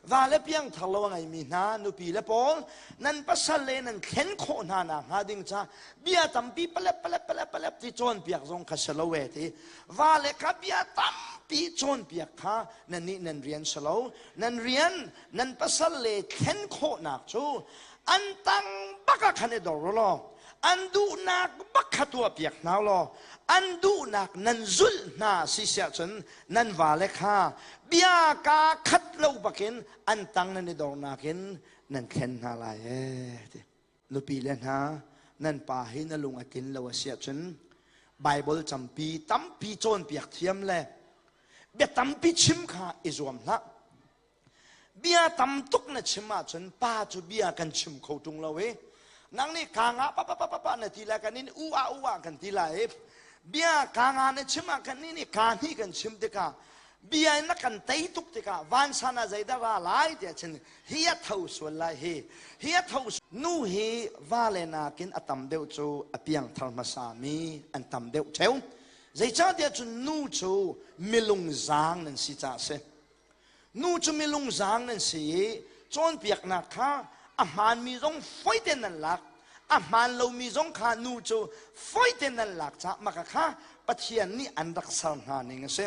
Va le piangthar lo a ngeimi hna nupi le pawl nan pasal le nan thlen khawh hna nak hnga ding ca bia tampi palep palep palep palep ti cawnpiak zong kha si lo e ti. Va le kha bia tampi cawnpiak kha nan nih nan rian si lo. Nan rian nan pasal le thlen khawhnak cu an tang bak ah khan i dor law an duhnak bak kha tuahpiak hna law an duhnak nan zulh hna si siah cun nan vale kha bia kaa khat lo bakin an tang nan i dornak in nan thlen hna lai ee ti. Nupi le hna nan pa hi na lung a tlin lo a si ahcun Bible campi tampi cawnpiak thiam le bia tampi chim kha i zuam hlah. Bia tam tuk na chim ahcun pa cu bia kan chim kho ṭung lo i nang nih ka nga pa pa pa pa na ti lai kan in u ah u ah kan ti lai i bia ka nga na chim ah kan nih ka hnih kan chim tikah bia in na kan tei tuk tikah vansan ah zeidah ra lai tiah cun hi a tho sual lai hi hi a tho nu hi va le nakin a tam deuh cu a piangthar hmasa mi an tam deuh ṭheu zeicahtiah cun nu cu milung zaang nan si caah si. Nu cu milungzaang nan si i cawnpiaknak kha a hmaanmi zong foi tein nan lak, a hmaan lomi zong kha nu cu foi tein nan lak caah maka kha Pathian nih an rak ser hna ning a si.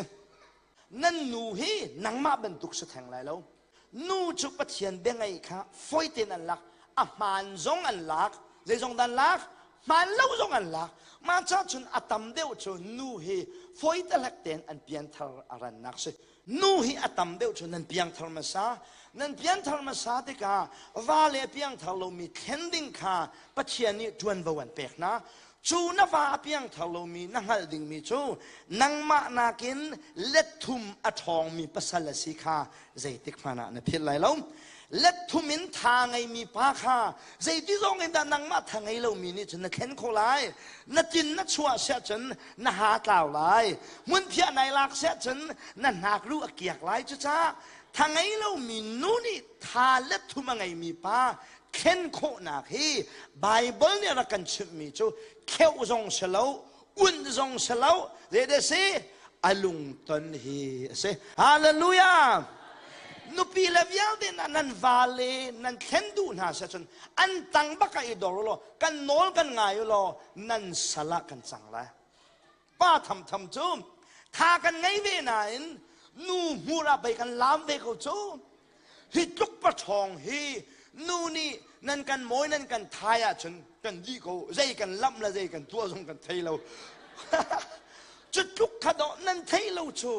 Nan nu hi nangmah bantuk si theng lai lo. Nu cu Pathian biangaih kha foi tein an lak, a hmaan zong an lak, zeizong dah an lak? Hmaan lo zong an lak. Mah caah cun a tam deuh cu nu hi foi talek tein an pianthar a rannak si. Nu hi a tam deuh cu nan piangthar hmasa. Nan pianthar hmasa tikah va le piangthar lomi thlen ding kha Pathian nih ṭuanvo an pek hna. Cu na va a piangthar lomi na hngalh dingmi cu nangmah nakin let thum a ṭhawngmi pasal a si kha zeitik hmanh ah na philh lai lo. Let thum in tha ngeimi pa kha zeiti zong in dah nangmah tha ngei lomi nih cun na thlen khawh lai. Na tin na chuah siah cun na ha tlau lai. Hmunphiah nai lak siah cun na hnakruh a kiak lai. Cucaah tha ngei lomi nu nih tha let thum a ngeimi pa thlen khawhnak hi Baibal nih a rak kan chimhmi cu kheuh zong si lo, unh zong si lo, zeidah si? A lungton hi a si. Hallelujah! Nupi le vialte na nan vale nan thlen duh hna seh cun an tang bak ah i dor law kan nawl kan ngai u law nan sal ah kan cang lai. Pa thamtham cu tha kan ngei ve nain nu hmur ah pei kan lam ve ko cu. Hi tluk paṭhawng hi nu nih nan kan mawi nan kan thai ahcun kan dih ko zei kan lamh le zei kan tuah zong kan thei lo. Cu tluk kha dawh nan thei lo cu.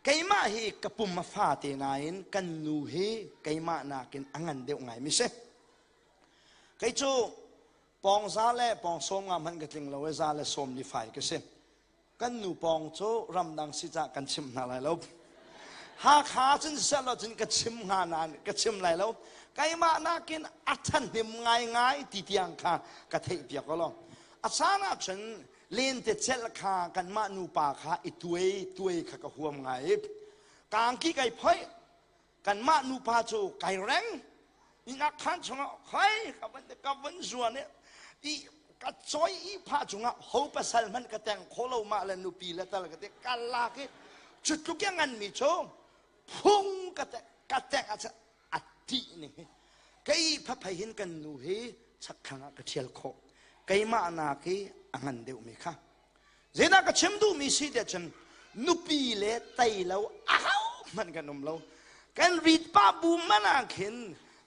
Keimah hi ka pum a fa te nain kan nu hi keimah nakin a ngan deuh ngai mi si. Kei cu pawng za le pawng sawm nga hmanh ka tling lo i za le sawm li fai ka si. Kan nu pawng cu ramdang si cah kan chim hna lai lo. Hakha cun siseh lo cun ka chim hnga nain ka chim lai lo. Keimah nakin a ṭhahnem ngaingai ti tiang kha ka theih piak ko lo. A caan ahcun lentecelh kha kanmah nupa kha i tuai tuai kha ka huam ngai i kangki kai phoih kanmah nupa cu kai reng inn khan chungah khoi ka van ka van zuan i ka choi i pha chungah ho pasal hman ka teng kholo ma le nupi le tal ka te ka lak i cu tluk ya ngan mi chu phung ka te ka tek a a ti ning hi kei phaphei hin kan nu hi chakthlang ah ka thial khawh keimah nak hi a ngan deuh mi kha Zeidah ka chim duhmi si tiah cun nupi le tei lo aho hmanh kan um lo. Kan rit pah bu man ah khin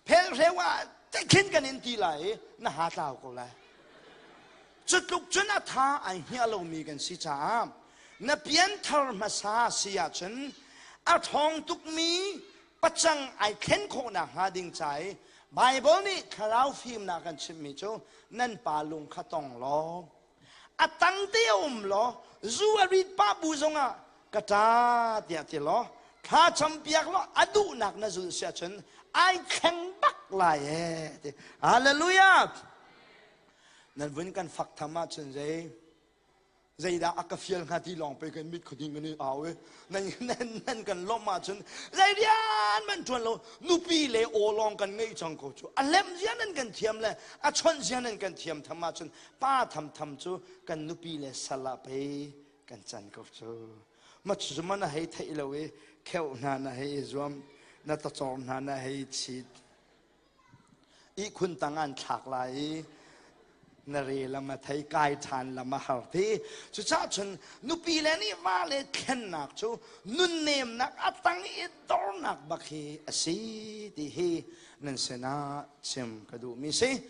phelhreu ah khin kan in ti lai i na ha tlau ko lai. Cu tluk cun a tha ai hniah lomi kan si caah na pianthar hmasa si ahcun a ṭhawng tukmi pacang ai thlen khawhnak hnga ding ca i Baibal nih thlarau fimnak kan chimhmi cu nan pa lung kha tong law a tang te a um law zu a rit pah bu zongah ka ṭa tiah ti law thla campiak law a duhnak na zulh si ahcun ai thleng bak lai ee ti. Hallelujah! Nan vun kan fak tham ahcun zei zeidah a ka fial hnga ti lawng pe kan mit khuading kan i au i nan nan nan kan lawmh ahcun zei rian man ṭuan lo nupi le aw lawng kan ngeih cang ko cu a lem zia nan kan thiam le a chawnh zia nan kan thiam tham ahcun pa thamtham cu kan nupi le sal ah pei kan can ko cu ma cu man a hei theih lo i kheuh hna na hei i zuam. Na tacawr hna na hei chit. Ihkhun tang an thlak lai i na re lam a thei kai ṭhan lam a har ti. Cucaah cun nupi le nih va le thlennak cu nunnemnak a tang i dornak bak hi a si ti hi nan sinah chim ka duhmi si.